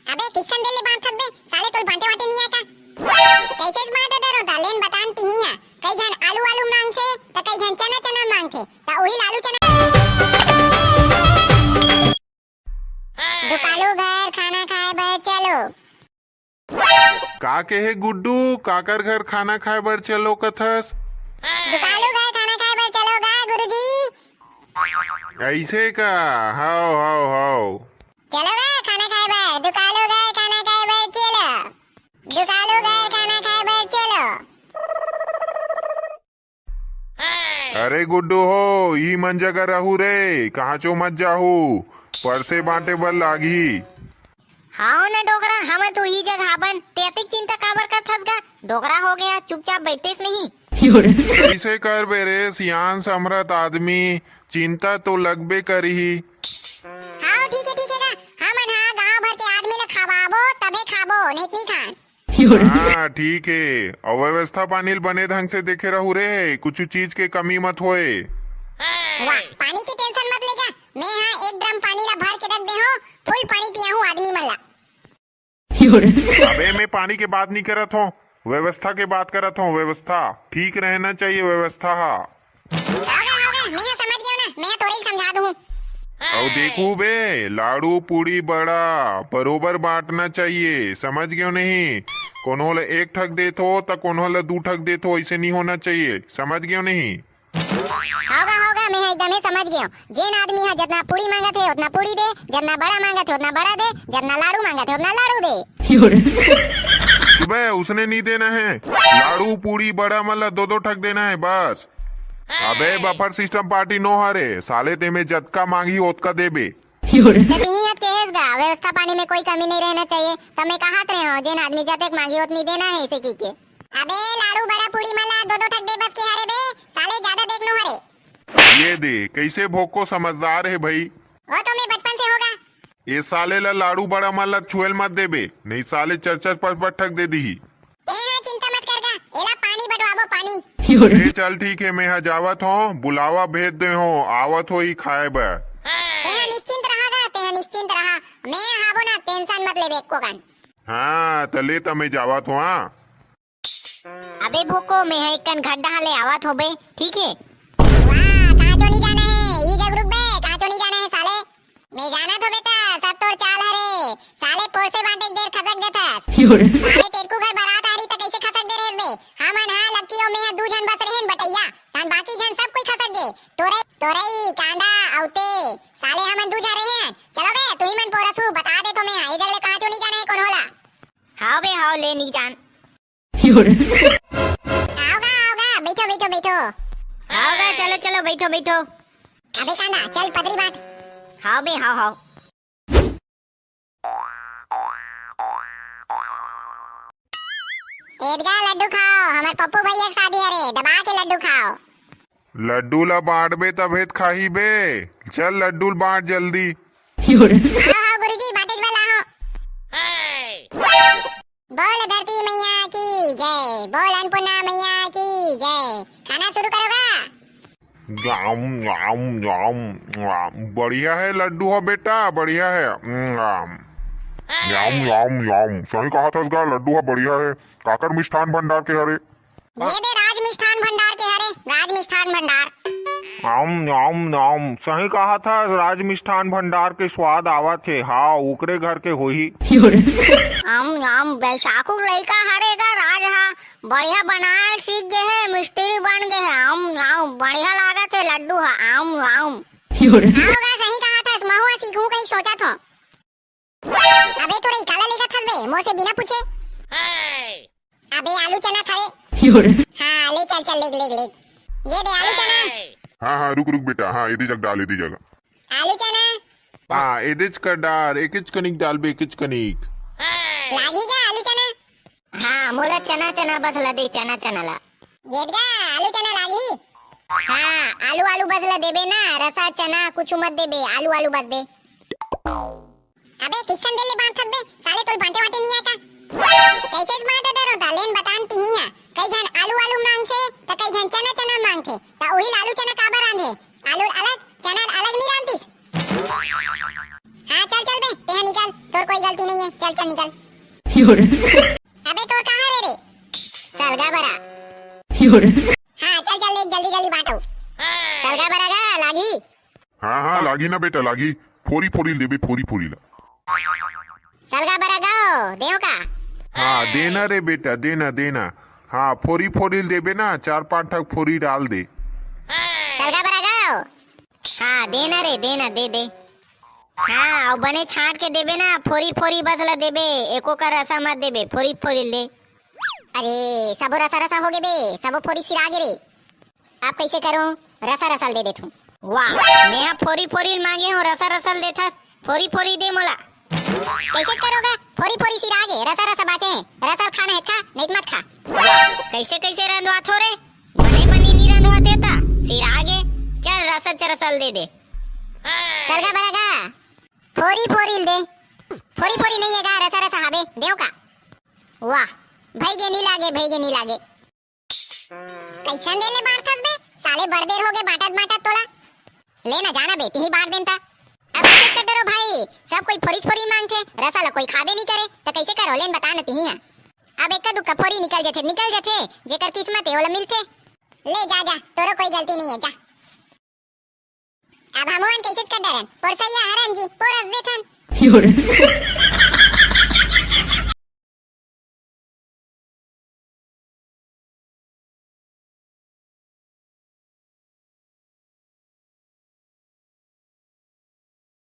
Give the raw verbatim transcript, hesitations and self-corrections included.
अबे किसन दे ले बांटत बे, साले तोल बांटे वाटे नहीं आय का? कैसे बांटे दे रो दा, लेन बतान तिही हा। कई झन आलू आलू मांगथे, त कई झन चना चना मांगथे, त उही लालू चना। दुकालू घर खाना खाए बर चलो। का कहे गुड्डू, काकर घर खाना खाए बर चलो कथस? दुकालू घर खाना खाए बर चलो गा गुरुजी। ऐसे का? हाव, हाव, हाव। चलो गा खाना खाए बर, दुकालू घर खाना खाए बर चलो। दुकालू घर खाना खाए बर चलो। अरे गुड्डू हो, ई मन जगह रहू रे, कहाँ चो मत जाहू, परसे बांटे बर लागही। हाव न डोकरा, हमन तो ई जगह हबन, ते अतिक चिंता काबर करथस गा? डोकरा हो गया, चुपचाप बैठेस नहीं। कैसे करबे रे, सियान समरत आदमी, चिंता तो लगबे करही। हाव ठीक है, ठीक है गा, हमन हा गांव भर के आदमी ला खवाबो तभे खाबो, नहीं त नहीं खान। हाँ ठीक है, अउ व्यवस्था पानी ल बने ढंग से देखे रहू रे, कुछ चीज के कमी मत होए। वाह, पानी के टेंशन मत लेगा, मैं हा एक ड्रम पानी ला भर के रख दे हूँ, फुल पानी पिया हूँ आदमी मन ला। अबे मैं पानी के बात नहीं करत हूँ, व्यवस्था के बात करत हूँ। व्यवस्था ठीक रहना चाहिए, व्यवस्था हा। होगा, होगा, मैं समझ गया ना, मैं तोरे ही समझा दूँ। अउ देखू बे, लाड़ू पूड़ी बड़ा बरोबर बांटना चाहिए, समझ गयो नहीं? कोनो ल एक ठक देथो त कोनो ल दू ठक देथो, ऐसे नहीं होना चाहिए, समझ गयो नहीं? होगा, होगा, मैं एकदम ही समझ गयो। जेन आदमी हा जतना पूड़ी मांगत है, उतना पूड़ी दे, जतना बड़ा मांगत है, उतना बड़ा दे, जतना लाड़ू मांगत है, उतना लाड़ू दे। अबे उसने नहीं देना है, लाड़ू पूड़ी बड़ा मतलब दो दो ठक देना है बस। अबे बफर सिस्टम पार्टी नो हरे, साले ते में जतका मांगी ओतका देबे। त तिही हत केहेस गा, व्यवस्था पानी में कोई कमी नहीं रहना चाहिए। त मैं कहत रहे हूँ, जेन आदमी जतेक मांगी ओतनी देना है इसे की के। अबे लाड़ू बड़ा पूड़ी मला दो दो ठक दे बस के हरे बे, साले ज्यादा देख नो हरे। ये दे, कैसे भोको समझदार है भाई। वो तो मैं बचपन से होगा। ये साले ला लाड़ू बड़ा मला छुएल मत देबे, नहीं साले चर चर पट पट ठक दे दीही। ए हाँ, चिंता मत कर गा, एला पानी बटवाबो, पानी। ए, चल ठीक है, मैं हा जावत हूँ, बुलावा भेज दे हूँ, आवत हो ही खाए बर। तेहा निश्चिंत रहा गा, तेहा निश्चिंत रहा, मैं हाबो ना, टेंशन मत लेबे एको कन। हाँ, त ले त मैं जावत हूँ, हाँ। अबे भोको, मैं हा एक कन घर डहा ले आवत हो बे, ठीक है? वाह, कहाँ चो नहीं जाना है, ये जग रुक बे, कहाँ चो नहीं जाना है साले। मैं जानत हो बेटा, सब तोर चाल हरे। साले पोरसे बांटे के देर खसक देथस। साले तेरकू घर बारात आ रही त कैसे खसक दे रहे बे? हमन हा लक्की अउ मैं हा दू झन बस रहेन बटैया। तन बाकी झन सब कोई खसक गे। तोरई, तोरई, कांदा, अउते। साले हमन दू झन रहेन। चलो बे, तुही मन पोरसू, बता दे तो मैं हा, ए जग ले कहाँ चो नहीं जाना है कोनो ला। हाव बे, हाव ले नहीं जान। आओगा, आओगा, बैठो, बैठो, बैठो। आओगा, चलो, चलो, बैठो, बैठो। अबे कांदा, चल पतरी बांट। हाव बे, हाव, हाव। एदगा लड्डू खाओ, हमर पप्पू भैया के शादी हरे, दबा के लड्डू खाओ। लड्डू ला बांटबे तभे त खाही बे। चल लड्डू ल बांट जल्दी। हाव, हाव गुरुजी, बांटे बर लाहो। बोल धरती मैया की जय, बोल अन्नपूर्णा मैया की जय। खाना शुरू करोगा? जाम, जाम, जाम, जाम। बढ़िया है लड्डू हो बेटा, बढ़िया है। जाम, जाम, जाम। सही कहा था गा, लड्डू हो बढ़िया है। काकर मिष्ठान भंडार के हरे? ये दे राज मिष्ठान भंडार के हरे, राज मिष्ठान भंडार। आम, आम, आम, सही कहा था, राज मिष्ठान भंडार के स्वाद आवत हे। हाँ, ओकरे घर के होही। आम, आम, बैसाखू लइका हरे गा राज हा, बढ़िया बनाए सीख गे हे, मिस्त्री बन गे हे। आम, आम, बढ़िया लागत हे लड्डू हा, आम, आम। हाँ गा, सही कहा था, महू हा सीखूं कहीं सोचा था। अबे तोरे काला लेगत हस बे, मोर से बिना पूछे। अबे आलू चना खावे। हाँ, ले चल चल, लेग लेग लेग। ये दे आलू चना। हाँ हाँ, रुक रुक बेटा, हाँ एदी जग डाल, एदी जग। आलू चना। हाँ एदेच कर डाल, एकेच कनिक डाल बे, एकेच कनिक। लागी का आलू चना? हाँ, मोला चना चना बस ला दे, चना चना ला। ये दे आलू चना लागी। हाँ, आलू आलू बस ला देबे ना, रसा चना कुछ मत देबे, आलू आलू बस दे। अबे किसन दे ले बांट थक बे, साले तोल बांटे वाटे नहीं आय का? कैसे बांटे दे रो दा, लेन बतान तिही हा। कई झन आलू आलू मांगथे, त कई झन चना चना मांगथे, त उही आलू चना काबर रांधे? आलू अलग, चना अलग नहीं रांधतीस? हाँ चल चल बे, तेहा निकल, तोर कोई गलती नहीं है, चल। चल, चल निकल। योरे। अबे तोर कहाँ रे रे? सलगा बरा। योरे। हाँ, चल, चल, ले, जल्दी, जल्दी बांटो। सलगा बरा गा, लागी? हाँ, हाँ, लागी ना बेटा, लागी। फोरी फोरी ल देबे, फोरी फोरी ला। सलगा बरा गाओ, देव का? हाँ, देना रे बेटा, देना, देना। हाँ, फोरी फोरी ल देबे ना, चार पांच ठक फोरी डाल दे। सलगा बरा गाओ। हाँ, देना रे, देना, दे, दे। हाँ, अउ बने छांट के देबे ना, फोरी फोरी बस ला देबे, एको कर रसा मत देबे, फोरी फोरी ल दे। अरे, सबो रसा रसा हो गे बे, सबो फोरी सिरा गे रे। अब कइसे करूं? रसा रसा ल दे देथूं। वाह, मेहा फोरी फोरी ल मांगे हों, रसा रसा ल देथस, फोरी फोरी दे मोला। कइसे करोगा? फोरी फोरी सिरा गे, रसा रसा बाचे हे, रसा ल खाना हे त खा, नहीं त मत खा। कइसे कइसे रंधवाथो रे? बने बने नी रंधवाते त, सिरा गे, चल रसा रसा ल दे दे। सलगा बरा गा, फोरी फोरी ल दे, फोरी फोरी नहीं हे गा, रसा रसा हाबे, देव का? वाह, भई गे नी लागे, भई गे नी लागे। कइसन दे ले बांटथस बे? साले बड़ देर होगे बांटत बांटत तोला। ले ना जाना बे, तिही बांट देन ता। अब कइसे कर डरो भाई, सब कोई फोरी फोरी मांगथे, रसा ला कोई खाबे नी करे, त कइसे करो? ले न बता न तिही हा। अब एक्का दुक्का फोरी निकल जथे, निकल जथे, जेकर किस्मत हे ओला मिलथे। ले जा जा, तोरो कोई गलती नहीं है, जा। अब हमन कइसे कर डरन, पोरसैया हरन जी, पोरस देथन। योरे।